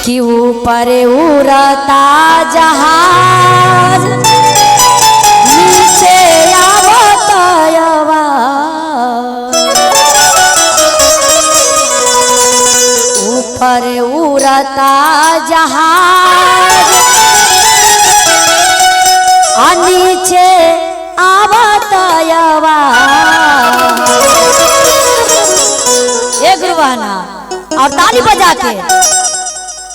कि ऊपर उड़ता जहाज नीचे आवत आवाज। ऊपर उड़ता जहाज आ नीचे आवत आवाज। ए गुरुवाना और ताली बजा के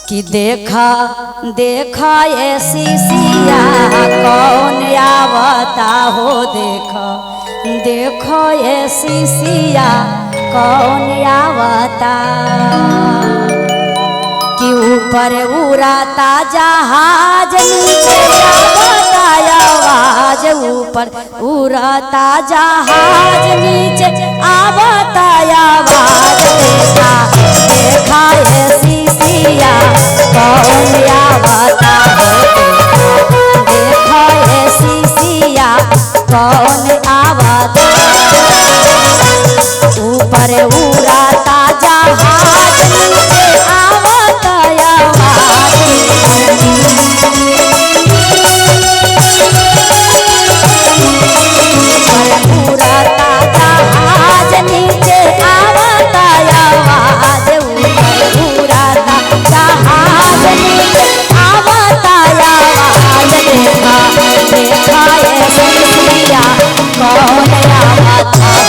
कि देखा देखा ये सीसिया कौन आवता हो, देखा देखो ये सीसिया कौन आवता। कि ऊपर उड़ाता जहाज नीचे आवता आवाज। ऊपर उड़ाता जहाज नीचे आवता आवाज। देखा देखा ये सीसिया कौन आवता हो, देखा ये सीसिया कौन आवता। ऊपर उड़ाता जहाज नीचे आवता आवाज। उड़ाता जहाज नीचे आवता आवाज। ऊपर उड़ाता जहाज नीचे आवता आवाज। देखा देखा ये सीसिया कौन आवता हो,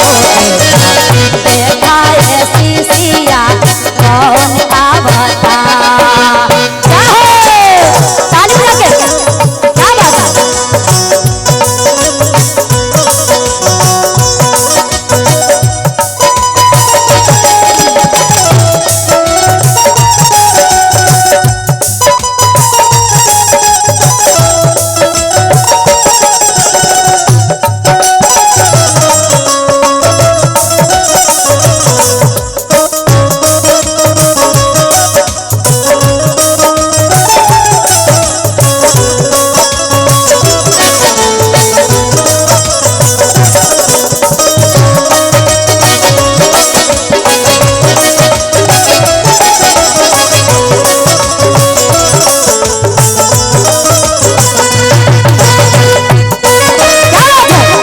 देखा ये सीसिया कौन आवता। ताली बजा के क्या बात है। क्या बात है।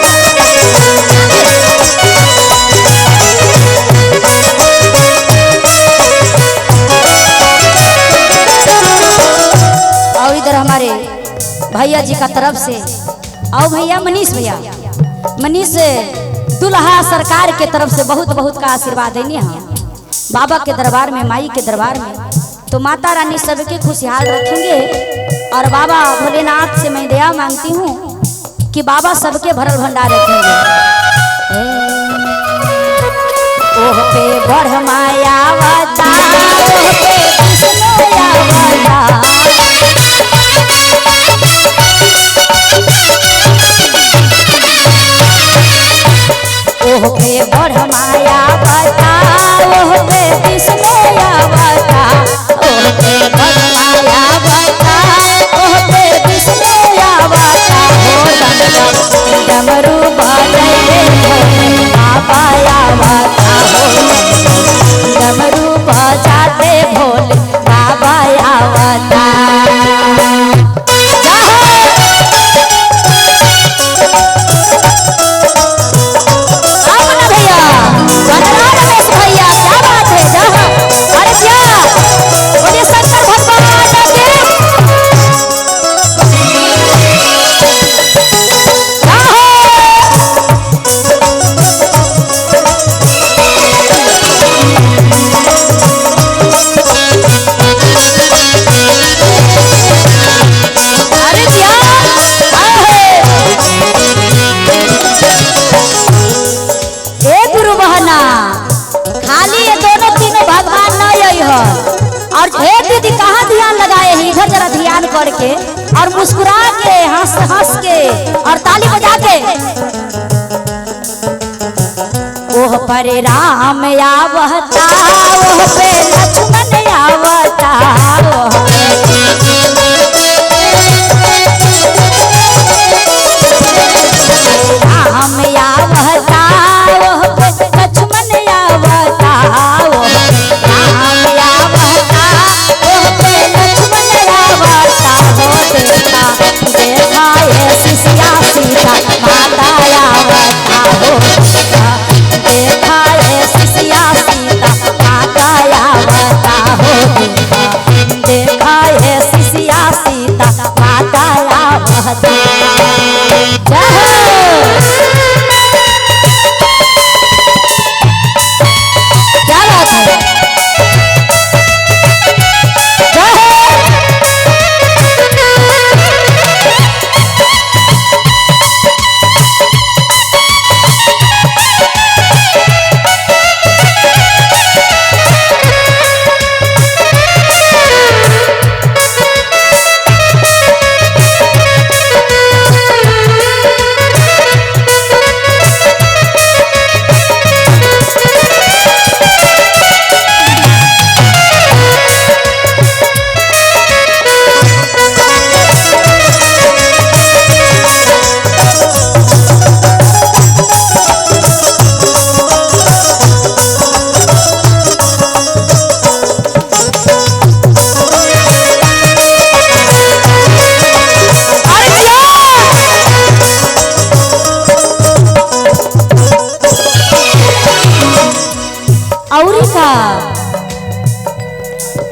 और इधर हमारे भैया जी का तरफ से आओ भैया मनीष भैया, मनीष दुल्हा सरकार के तरफ से बहुत बहुत का आशीर्वाद देने हम बाबा के दरबार में, माई के दरबार में। तो माता रानी सबके खुशहाल रखेंगे और बाबा भोलेनाथ से मैं दया मांगती हूँ कि बाबा सबके भरल भंडार रखेंगे। ओह पे बढ़ मायावता, ओह पे विष्णु आवता। ओह पे बढ़ मायावता, ओह पे विष्णु आवता। ओह पे बढ़ मायावता, ओह पे विष्णु आवता। हो डमरू डमरू बजाए भोले बाबा आवता। हो डमरू बजाते भोले बाबा आवता। भैया रमेश भैया क्या बात है। जहाँ अरे क्या बोलिए शंकर भगवान के। अरे क्या ए गुरु बहना, खाली ये दोनों तीनों भगवान न आई हो। और हे दीदी कहाँ ध्यान लगाए हैं, इधर जरा ध्यान करके और मुस्कुरा के हंस हंस के और ताली बजा के। ओह पर राम आवता, ओह पे लक्ष्मण आवता। ओह पे राम आवता, ओह पे लक्ष्मण आवता। ओह राम आवता, ओह पे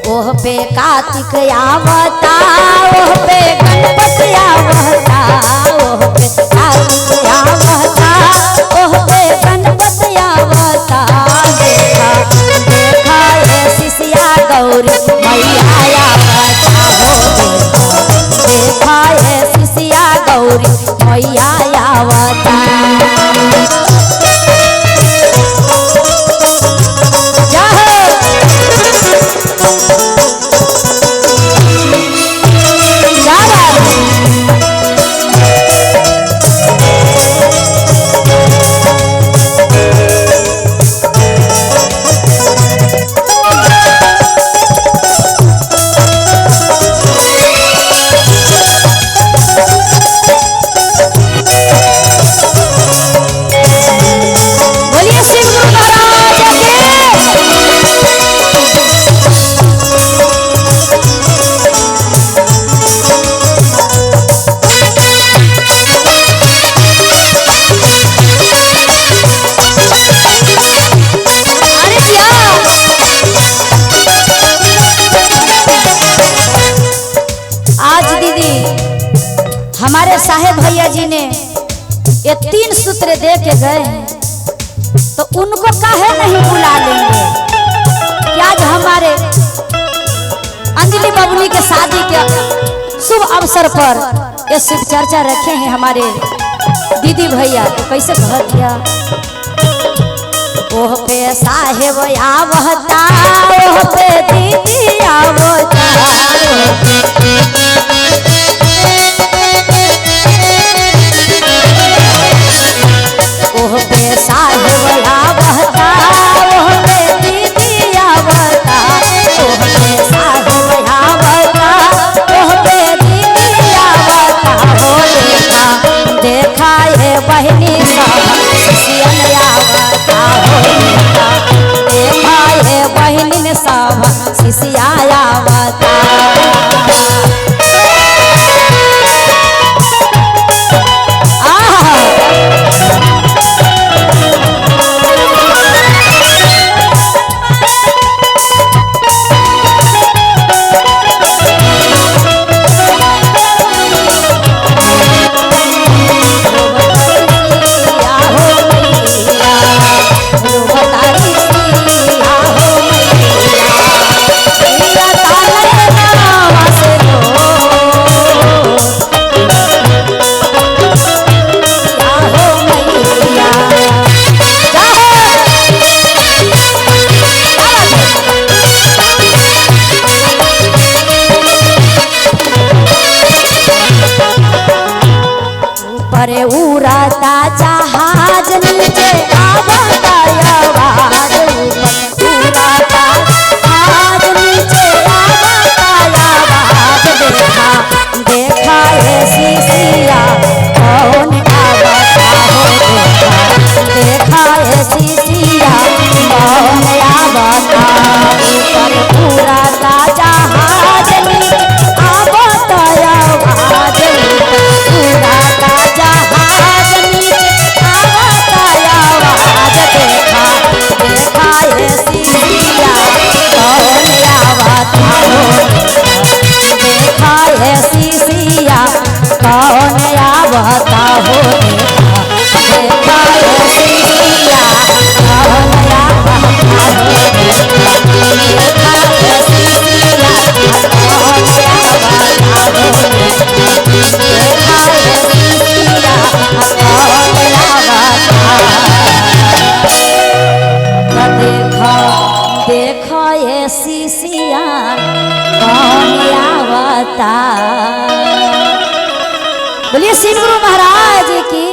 ओह पे कार्तिक आवता, ओह पे गणपति आवता, ओह पे कार्तिक आवता, ओह पे गणपति आवता। देखा देखा ये शिष्या गौरी मैया आवता हो, देखा ये शिष्या गौरी मैया आवता। बोलिए शिव गुरु महाराज की। अरे क्या आज दीदी हमारे साहेब भैया जी ने ये 3 सूत्र दे के गए हैं, तो उनको काहे नहीं बुला लेंगे कि आज हमारे अंजलि बबुली के शादी के शुभ अवसर पर ये शिव चर्चा रखे हैं हमारे दीदी भैया, तो कैसे कह दिया। ओह पे साहेब आवता, ओह पे दीदी आवता, ओह पे साहेब आवता, ओह पे दीदी आवता, ओह पे साहेब आवता, ओह पे दीदी आवता। हो देखा देखा ये बहनी सब शिष्यन आवता, हो देखा देखा ये बहनी सब शिष्या आवता। आहा ऊपर उड़ता जहाज नीचे आवता आवाज, ऊपर उड़ता जहाज नीचे आवता आवाज। देखा देखा ये शिशिया कौन आवता हो, देखा देखा ये शिशिया कौन आवता। ऊपर उड़ता जहाज नीचे आवता आवाज, उड़ता जहाज नीचे आवता आवाज। देखा देखा ये शिशिया कौन आवता हो, देखा ये शिशिया कौन आवता हो, देखा ये शिशिया कौन आवता हो, देखा ये शिशिया कौन आवता हो, देखा ये शिशिया कौन आवता। देखा देखा ये शिशिया कौन आवता। बोलिए शिव गुरु महाराज की।